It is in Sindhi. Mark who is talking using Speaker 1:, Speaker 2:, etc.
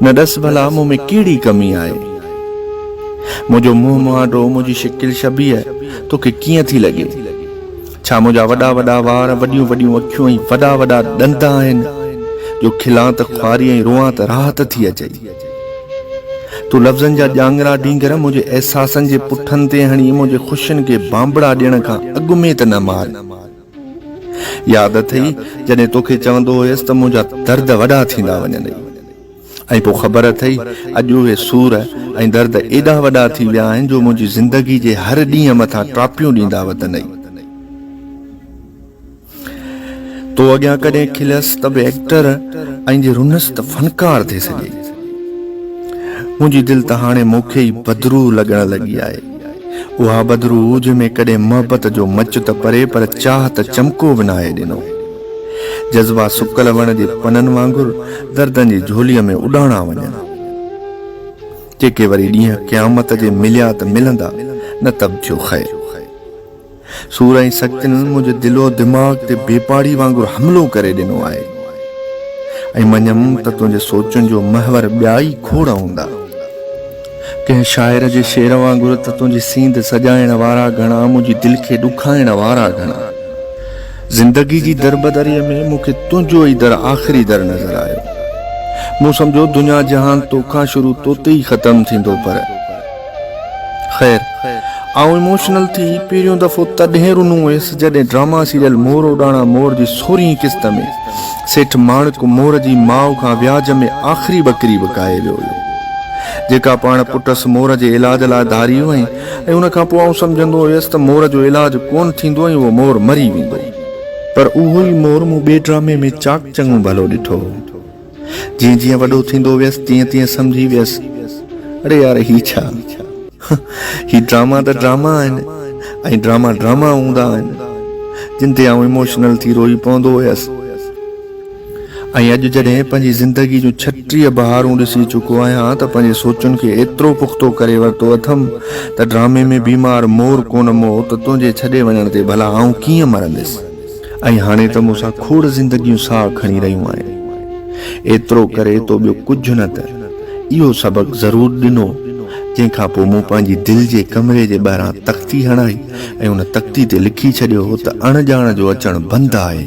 Speaker 1: نه ڏس ڀلا مون ۾ ڪهڙي ڪمي آهي؟ منهنجو منهن مهانڊو، منهنجي شڪل شبيهه توکي ڪيئن ٿي لڳي؟ ڇا منهنجا وڏا وڏا وار، وڏيون وڏيون اکيون ۽ وڏا وڏا ڏند آهن، جو کلان ته خواري ۽ روئان ته راحت ٿي اچئي؟ تون لفظن جا ڄاڱرا ڊينگهر منهنجي احساسن جي پٺن تي هڻي منهنجي خوشين کي بانبڙا ڏيڻ کان اڳ ۾ ته نه مار. ياد اٿئي جڏهن توکي چوندو هيس ته منهنجا درد وڏا ٿيندا وڃنئي ۽ پوء خبر اٿئي اڄ اهي سور ۽ درد ايڏا وڏا ٿي ويا آهن جو منهنجي زندگي جي هر ڏينهن مٿان ٽاپيون ڏيندا وتنئي. تو اڳيان ڪڏهن کليس ته به ايڪٽر ۽ جي رنس ته فنڪار ٿي سڄي. منهنجي دل ته هاڻي مون کي ئي بدروح لڳڻ لڳي آهي. اها بدروح جنهن ۾ ڪڏهن محبت جو مچ ته پري پر چاهت چمڪو به ناهي ڏنو. جذبا سڪل وڻ جي پنن وانگر دردن جي جهوليء ۾ اڏاڻا وڃن. جيڪي وري ڏينهن قيامت جي مليا ته ملندا نه ته به ٿيو خير. سور ۽ سختين منهنجي دل و دماغ تي بيپاڙي وانگر حملو ڪري ڏنو آهي ۽ مڃيم ته تنهنجي سوچن جو محور ٻيا ئي کوڙ هوندا. ڪنهن شاعر جي شعر وانگر ته تنهنجي سينڌ سجائڻ وارا گهڻا منهنجي دل کي ڏکائڻ وارا گهڻا. زندگي جي دربدريء ۾ مون کي تنهنجو ئي در آخري در نظر آيو. مون سمجهيو دنيا جهان توکان شروع توتي ئي ختم ٿيندو پر. خير آئون ايموشنل ٿي پهريون دفعو تڏهن رنو هيس جڏهن ڊراما سيريل مور اڏاڻا مور جي سورهين قسط ۾ سيٺ ماڻڪ مور جي ماء کان وياج ۾ آخري ٻڪري به ڪاهي ويو هيو جيڪا پاڻ پٽس مور جي علاج لاء ڌاري هئائين ۽ ان کان پوء آئون سمجهندو هيس ته مور جو علاج ڪونه ٿيندو ۽ اهو مور مري ويندو. پر اهو ئي مور مون ٻئي ڊرامي ۾ چاڪ چڱو ڀلو ڏٺو هو. جيئن جيئن وڏو ٿيندو ويس تيئن تيئن سمجهي ويس اڙي يار هي ڇا؟ هي ڊراما ته ڊراما آهن ۽ ڊراما ڊراما هوندا آهن جن تي آئون ايموشنل ٿي روئي پوندو هيس ۽ اڄ جڏهن پنهنجي زندگي جون 36 بهارون ڏسي چڪو آهيان ته پنهنجي سوچن کي ايترو پختو ڪري ورتو اٿم ته ڊرامي ۾ بيمار مور ڪونه مئو ته تنهنجي ڇڏي وڃڻ تي ڀلا آئون ڪيئن مرندس؟ ۽ هاڻي ته مون سان کوڙ زندگيون ساهه کڻي رهيون آهن. ايترو ڪري تو ٻيو ڪجهه نه ته اهو سبق ضرور ڏنو، جنهن کان پوء مون پنهنجي دل جي ڪمري جي ٻاهران تختي هڻائي ۽ ان تختي تي لکي ڇڏيو هو ته اڻ ڄاڻ جو اچڻ بند آهي.